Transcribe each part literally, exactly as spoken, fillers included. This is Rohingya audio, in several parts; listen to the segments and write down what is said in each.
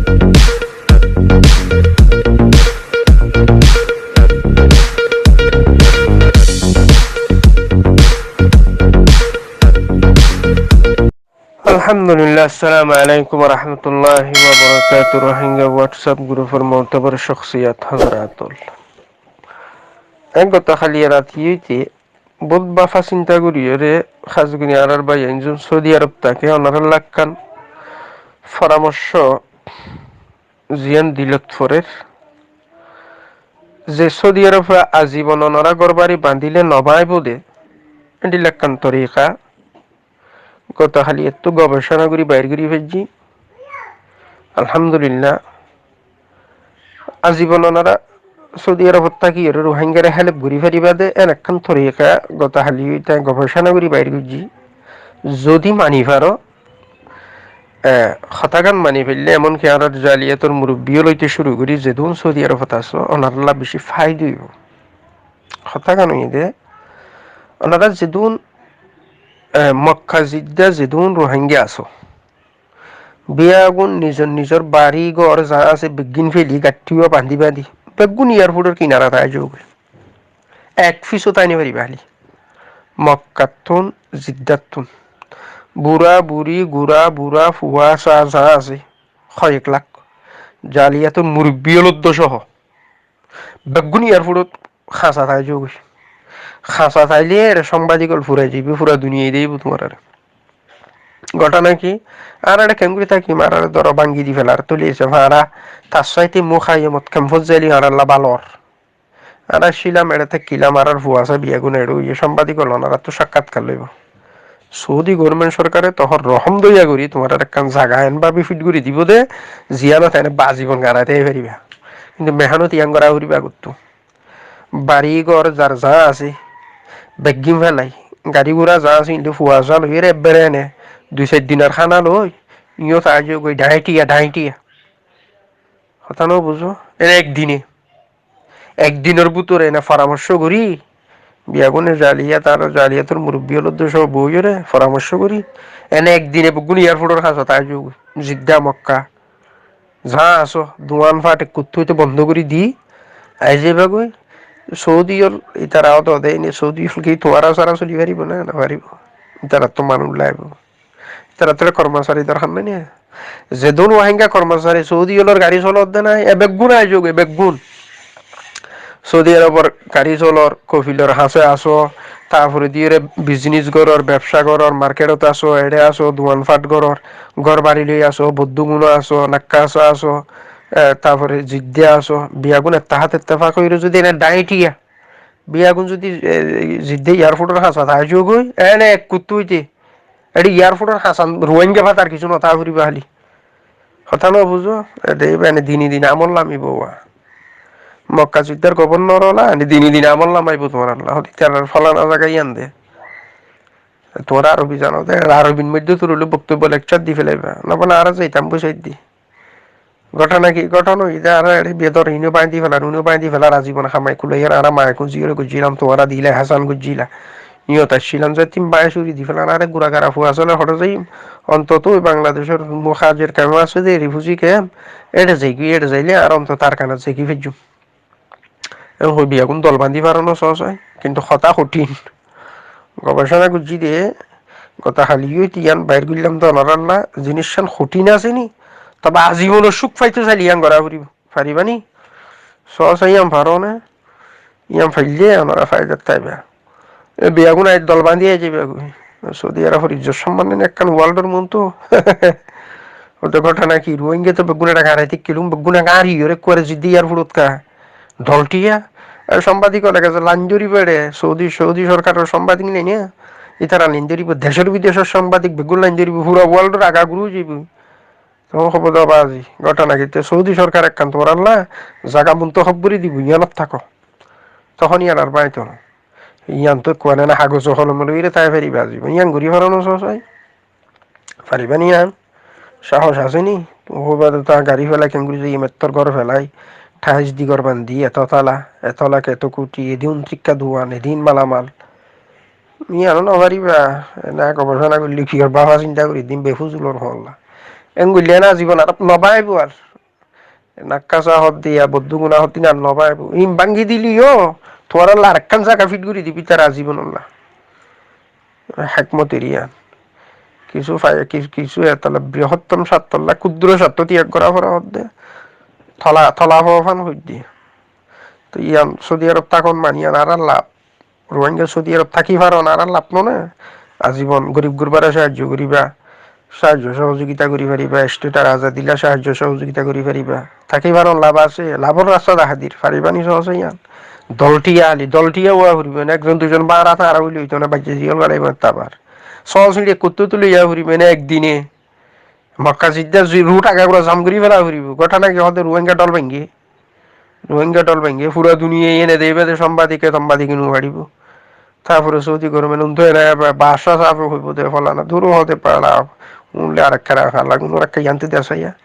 Alhamdulillah, assalamu alaikum wa rahmatullahi wa barakatuh. Rohingya WhatsApp group or motobor shokhsiyat hazaratul. Ek gota haliya rati óite bout bafa sinta gori ore, hás gori añárar bái ainzon Saudi Arab táke, onarar lakkán foramorco ziyan dilot forer, ze Saudi Arab e azibon onara górbari bandile no baibo de, edi lakkán torika gota haliyattú gobesona gori bair gori faijji. Alhamdulillah. Azibon onara Saudi Arab táki ore Rohingyare help gori fariba de, en ekkán torika gota hali óite gobesona gori bair goijji. Zodi mani faro, e, hotágan mani faille, emonki añárar zaliyator murubbi ól óite curu gori zedún Saudi Arab ot aso, onarlla beci faida óibo. Hotágan óiye de, onara zedún, e, Mokka, Jidda zedún Rohingya aso, biyagun nizor nizor bari gór za asé beggín feli gattí uwa bandi bandi beggún airport or kinara táki zogói. Ek fiso táki no fariba hali. Mokkattún, Jiddattún. Bura buri, gura bura, fua sa za asé, hoyek lak. Zaliyator murubbi ól oddo soho. Beggún airport ot hasa táki zogói. Hasa táile ere sambadik ól furai zaibo, fura duniyai deibo tuáñrare. Gotona ki? Añára ere kengori tákim, añárare dóro bangi di felar, tuli ese fara, tar saite mukayomot kemfot zaile añáralla balo. Añára cilam, ere tákilam, añárar fua sa biyagun ere óiye, sambadik ól onarattu sakkatkar loibo. Saudi government sorkare tohón rohom doya gori tuáñrare ekkán zaga en babi fit gori dibo de, ziyanot ene bazibon garai táki fariba. Kintu mehanot iyan gora foribo agottú. Bari gór zar za asé, beggín felai. Gari gura za asé, inde fua sa loi, ere ebbere ene dui sair dinor hána loi, iyó táki zogói daintiya, daintiya. Hotá no buzo? Ene ek dine. Ek dinor bútore ene foramorco gori, biyagune zaliyat ar zaliyator murubbi ól oddo soho boi ore foramorco gori, ene ek dine beggún airport or hasa táki zogói. Jidda, Mokka. Za asó, duan fat ekkuttú óite bondo gori di, ai zaiba goi. Saudi ól, itara ó de, ene Saudi ól ki tuáñra sára soli faribo na? No faribo. Itarattú manúic laibo. Itarattú kormosari dorhar nai ni? Zedún Rohingya kormosari Saudi ólor gari solodde nai, e beggún ai zogói, e beggún. Saudi Arobor gari solor, kofilor hañse asó, tarfore di ere biznis goror, bebsa goror, marketot asó, ere asó, duan fat goror, gór bari loi asó, bodduguno asó, Nakkasa asó, e, tarfore Jidda asó, biyagun ettehad ettefak ói ere zodi ene daintiya, biyagun zodi, e, Jidda airport or hasa táki zogói, ene ekkuttú óite, ere airport or hasan Rohingya fadar kissú no táki foribo hali. Hotá no buzo? Ede iba ene dine dine amol lamibo uwa. Mokka Jiddar governor ola, ene dine dine amol lamaibo tuáñralla. Hode itarar folana zaga iyan de. Tuáñra Arobi zano de, Arobir moidde turu loi boktobo lecture di felaiba. No bana añára zaitam boi saiddi. Gotona ki? Gotona óiye de añára ere bedor, ino bañdi felar, uno bañdi felar, azibon hamai kulai, añára maikun ziyore goijjilam, tuáñra dila, Hasan goijjila. Iyot accílam ze tin bái suri di felar, añára gura gara fua sole hoçé zaiyum. Ontoto oi Bangladecor muhajir camp asé de, refugee camp, ere zaigoi, ere zaile añára ontoto Arkanot zaigoi faijjum. Ehón hoi biyagun dol bandi faro no sóo sai, kintu hotá hothín. Gobesona goijjí de, gota hali óite iyan bair goillam de onoralla, zinissan hothín asé ni, tobe azibonor suk faito saile iyan gora foribo. Fariba ni? Sóo sai iyan faro ne? Iyan faille onora faidat táiba. E biyagun ai dol bandi ai zaiba goi. Saudi Arobor izzot somman nai ekkán world or muntu. Ode gotona ki, Rohingya to beggune garai tákilum, beggune gari ore kuare Jidda airport ot ka. Dol tiya. Ar sambadik ole gese lain dóribo ere, Saudi, Saudi sorkaror sambadik nai na. Itara lain dóribo, decor bidecor sambadik beggún lain dóribo, fura world or aga guru zaibo. Toma hobo de bazi, gotona ki, te Saudi sorkar ekkán tuáñralla zaga muntahob gori dibo, iyanot táko. Tohón iyanar báñi to. Iyan to kuane na hagozo holom loi ere tái fariba zibo. Iyan gori faro no sóo sai. Fariba ni iyan? Sahos asé ni? Ó bade ta gari felai kengori zai, mettor gór felai, thais di gór bandi, eto tala, eto lak, eto kuti, edin tikka duan, edin malamal. Iyan no fariba, na gobesona goille ki gorba, bafa sinta gori din befuzulor holla. Engoille na zibon ar no baibo ar. Nakkasa hoódde ya, boddúguna hoódde na, no báibo. Ín báñgi dile yó, tuáñralla arekkán zaga fit gorí dibo, ítara azibon olla. Hékmot eriyan. Kissú fai-, ki-, kissú etolla brihóttom sáttolla, kúdduro sáttó tiyag gorá foré hoódde. Tola, tola fofán hoiddé. Toi yián Saudi Arob tákon mani yián añárar laf. Ruáingga Saudi Arob táki faron, añárar laf no né? Azibon gorib gurbare sáhaijjo goriba, sáhaijjo sohojogita gori fariba, esthetar azadilla sáhaijjo sohojogita gori fariba. Táki faron, laf asé, lafór rasta dahá dir, fariba ni sohoj yián? Dol thiya háli, dol thiya uwa foribo né, ekzon duizon bára tára óile óito né, baijje ziyól galaibo né abar. Sohoj siñçi kuttú tuli uwa foribo né ekdine. Mokka Jidda zi-, rut agagura jam gori fela foribo. Góthana ki hoódde Ruáingga dol báñge. Ruáingga dol báñge. Fura duniyai ene de ibáde sombadike tombadike no faribo. Tarfore Saudi gormen untú ene ba-, baácá safe hoibo de folana. Duro hoóde pala. Unle arekka rakha lagun, arekka yante de asaya.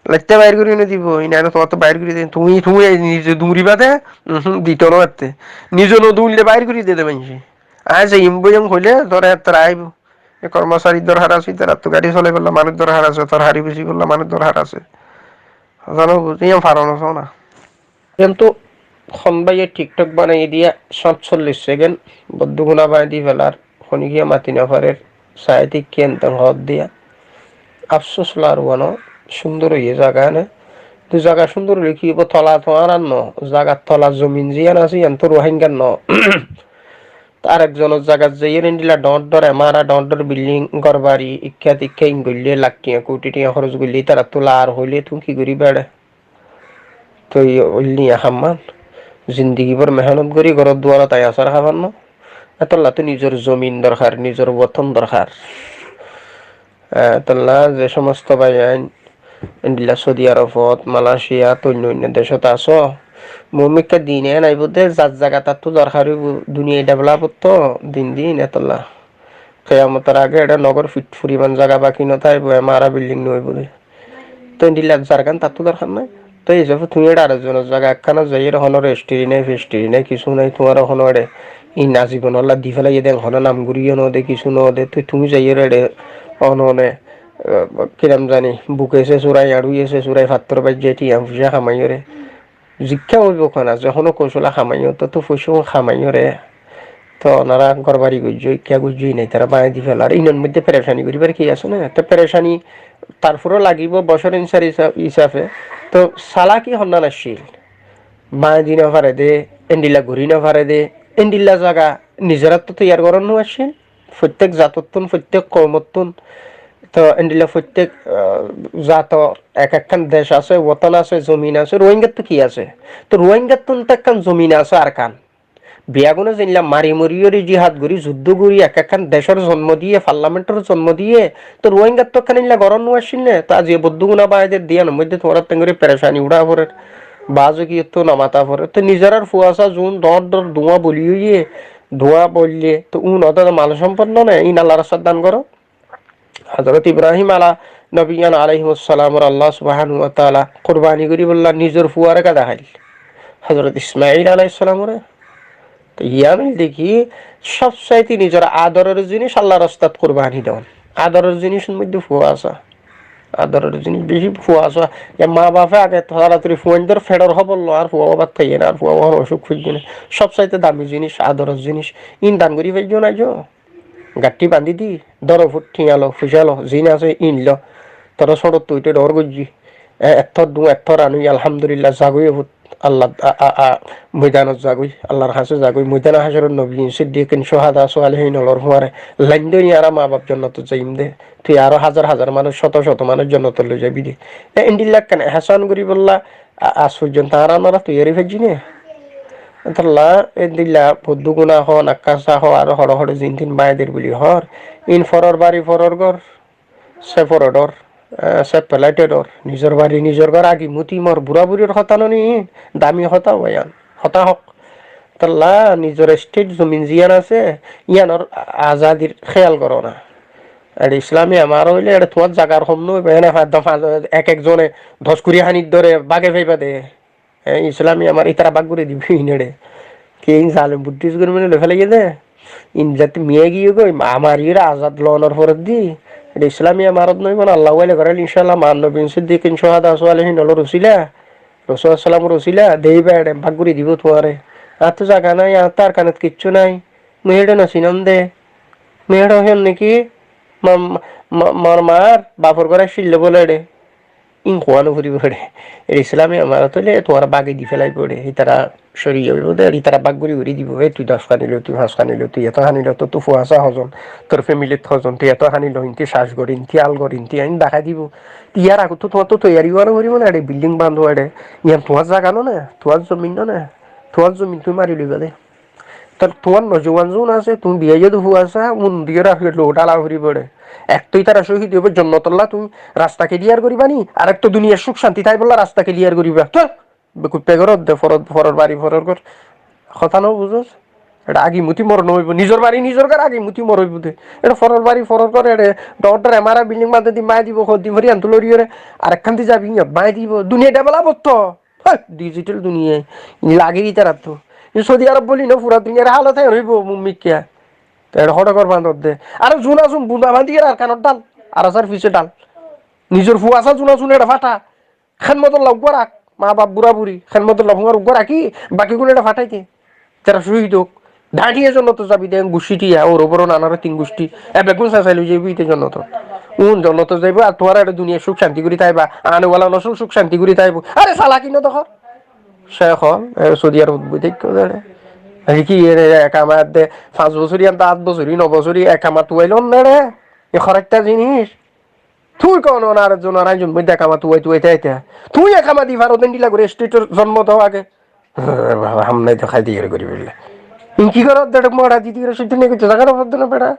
Laitte bair gori no dibo. Ina ene tuáñtte bair gori de. Tumi, tumi nize duriba de. Uhum, dito no ette. Nize no durile bair gori de de maince. Añí zaiyum boiyum hoile tore ettara aibo. E kormosarir dorhar asé, ítarattú gari solaibolla manúic dorhar asé, torhari besibolla manúic dorhar asé. Hotá no buzó, yián faron asé na. Kintu hon báiye TikTok banai diya sáñtsollic sekend, boddúguna báñgi felar, honikiya mati no farer, saáite kiyén tán hoódde ya. Afsus lar uwano, cúndor óiye zaga ene. Toi zaga cúndor óile ki óibo, tola to añárar no, zagar tola zomin ziyán asé, yián to Ruáinggar no. Te arek zonor zagat zaiyóre endilla dhoóñr dhoóñr emara, dhoóñr dhoóñr bilding, górbari, ikká tikká in goillé, lak thiañ, kouthi thiañ hóros goillé, ítarattú lar hoilé tuñí ki goríba ére? Toi óilde yián ham man. Zindigi bór mehénot gorí góror duarot aiyá sár hábar no. Etolla to nizor zomin dorhar, nizor woton dorhar. Eh, etolla ze somosto báiyain endilla Saudi Arobot, Malaysiat, oinno oinno decot asó, muúmikká din en aibó de, zar zaga tattú dorhar óibo, duniyai develop ótto din din, etolla. Kiyamotor age eçé nogor fit foriman zaga baki no táibo, emara bilding no óibo de. Te endilla zargán tattú dorhar nái. Te hísafe tuñí eçé arek zonor zaga ekkánot zaiyóre honó restiri nái, festiri nái, kissú nái, tuáñra honó eçé in azibonolla di félaiye de, honó nam goríyo no de, kissú no de, te tuñí zaiyóre eçé honó ne, eh, ki nam zani, buke se surai, añçuye se surai, fattór baijje, thiañ foicá hamaiyóre. Zikká óibo kena, ze honó kousóle hamaiyó, te to foicá hamaiyóre. Te onora górbari goijjó, ikká goijjó, inai tará báñgi di felar. Inor moidde perecani goríbar ki asé né? Te perecani tarfore lagibo bocór insar hisa-, hisafe. Te salaki honnán accíl? Báñgi di no fare de, endilla gorí no fare de, endilla zaga nizorattú toiyar goron no accíl? Fottek zatottún, fottek koumottún, te endilla fottek, ah, zato ek ekkán dec asé, woton asé, zomin asé, Ruáingattú ki asé? Te Ruáingattún to ekkán zomin asé Arkan. Biyagune zeilla mari moriyóre jihad gorí, juddó gorí, ek ekkán decór zonmo diyé, parlamentor zonmo diyé, te Ruáingattú ekkán eilla goron no accíl né? Te aziya boddúguna báñgider de, iyanor moidde tuáñrattú engori perecani uçá forer, baáze kiyottú no mata forer. Te nizorar fuasa zun dhoóñr dhoóñr duwá boli óiye, duwá boille, te un ódde mal somponno né, in Allar rastat dan goró. Hozorot Ibrahim ala nabiyyan alaihimus salamore Allah subhanahu wa taala kurbani goríbolla nizor fuare ka deháil. Hozorot Ismail alaihis salamore. Te yián óilde ki, sob saite nizor adoror zinis Allar rastat kurbani don. Adoror zinisor moidde fua asé. Adoror zinis beci fua asé. Ye ma bafe age toratori fuaindor feçor hóbor lo, ar fua bát háiye né, ar fua honó osuk foijje né. Sob saite dami zinis, adoror zinis. In dan gorí faijjó nái zo? Gaththi bandi di, dóro fut, thiañ lo, foicá lo, ziín asé íin lo. Toré sóñçottú uithé dhoóñr goijjí. E, ettór dhuñ, ettór anúi, alhamdulillah, zagói e fut. Allah, a, a, a, moidanot zagói, Allar hañsé zagói. Moidane hácorot nobiyin, siddikin, cúhada, suwalihin ólor fúañre lain dóri añára maa baf jonnotot zaiyum dé. Tui aró házar házar manúic, cóto cóto manúic jonnotot loi zaibi dé. E, endilla ekkán ehsán goríbolla a-, aij foijjonto añára, añára toiyari faijjí né? Étolla endilla boddúguna hoó, nakkasa hoó, aró hoçé hoçé ziíntin báñgider buli hoór. Iín foror bari foror gór, separate or, e, separate or, nizor bari nizor gór, agi muti mor buraburir hotá no ni iín, dami hotá óiyan, hotá hók. Étolla nizor estet zomin ziyán asé, yíanor a-, azadir héyal goró na. Eçé Islami Amarot óile eçé tuáñr zagar hom no óibo, ene fañs, fañs, ek ek zone doc kuri hanit dóre báge faiba dé. E, Islami Amarot ítara bák gorí dibo iín eçé. Ki iín zalem Buddhist government e loi félaiyé dé. Iín zate miyai giyé goi, Amar iyóre azad loonor foreddi. Eçé Islami Amarot no óibo na, Allah waile goráil, incállah, maa nobiyin, siddikin, cúhada, suwalihin ólor usila. Rosul sallam or usila de íba eçe bák gorí dibou tuáñre. Añáttu zaga nái, añáttu Arkanot kiccú nái. Mui eçe no sinám de. Mui eçe hoiyum né ki, ma-, ma-, mor maar bafor gór accíl de bóle eçe. Ín hoó no foribóu eçe. Eçe Islame Amarot óile tuáñre bági di félaibo eçe. Ítara córi óibo de, ítara bák gorí gorí dibou. E tui doc háni lo, tui fañs háni lo, tui eto háni lo, tor fua asé hozon, tor femilit hozon, tui eto háni lo, inti các gor, inti al gor, inti ain dahái dibou. Iyar agottú tuáñttú toiyari ówa no foribóu né eçe, bilding bandó eçe. Iyan tuáñr zaga no né, tuáñr zomin no né, tuáñr zomin tuñí mari loiba de. Tóile tuáñr nojuwan zun asé, tuñí biya zodi fua asé, un diyóre ar lou dhala foribóu eçe. Ek tó ítara cóhid óibo, jonnotolla tuñí rasta kiliyar goríba ni, arek tó duniyar cúk cánti táibolla rasta kiliyar goríba. Tóh, bekuiffá goródde, foror, foror bari, foror gór. Hotá no buzós? Eçe agi muti moron óibo, nizor bari, nizor gór agi muti moron óibo de. Eçe foror bari, foror gór, eçe dhoóñr dhoóñr emara bilding bañdí di, bañdí dibou, hoddin fori iyan tulori ore, arekkán di zabi, iyot bañdí dibou. Duniya develop ótto. Há, digital duniya. Lagir ítarattú. Iín Saudi Arab bóli no, fura duniyar hálot hé óibo, mummikká. Te eçe hoçé gór bañdódde. Are zuna zun buñda bañdí giyóre Arkanor dhál, Arasar fisé dhál. Nizor fua asé zuna zun eçe fáta. Hédmotolla uggúa rak, maa baf bura buri, hédmotolla fuañr uggúa raki, bakigún eçe fátai de. Tará cóhid óuk. Dháñtiye jonnotot zabi de, guccí thiya, óur boro nanaró tin guccí. E beggún sasai loi zaibo íte jonnotot. Un jonnotot zaibo, ar tuáñra eçe duniyat cúk cánti gorí táiba, ane wala nosol cúk cánti gorí táibo. Are salaki no dekór. Cék ókkol, e Saudi Arabot boi táikko de eçe. Añí ki eçe ek amat de, fañs bosóri, ante át bosóri, no bosóri, ek amat tuailón de eçe. E horaittar zinis. Tui kono ar zonor ainzon moidde kama tuai tuai taite. Tui e kama di faro den dila gori state or zonmo do age. Ham nai to khai diyar gori bille. In ki goror de mora di diyar suddu ne gotte zaga no podde na beda.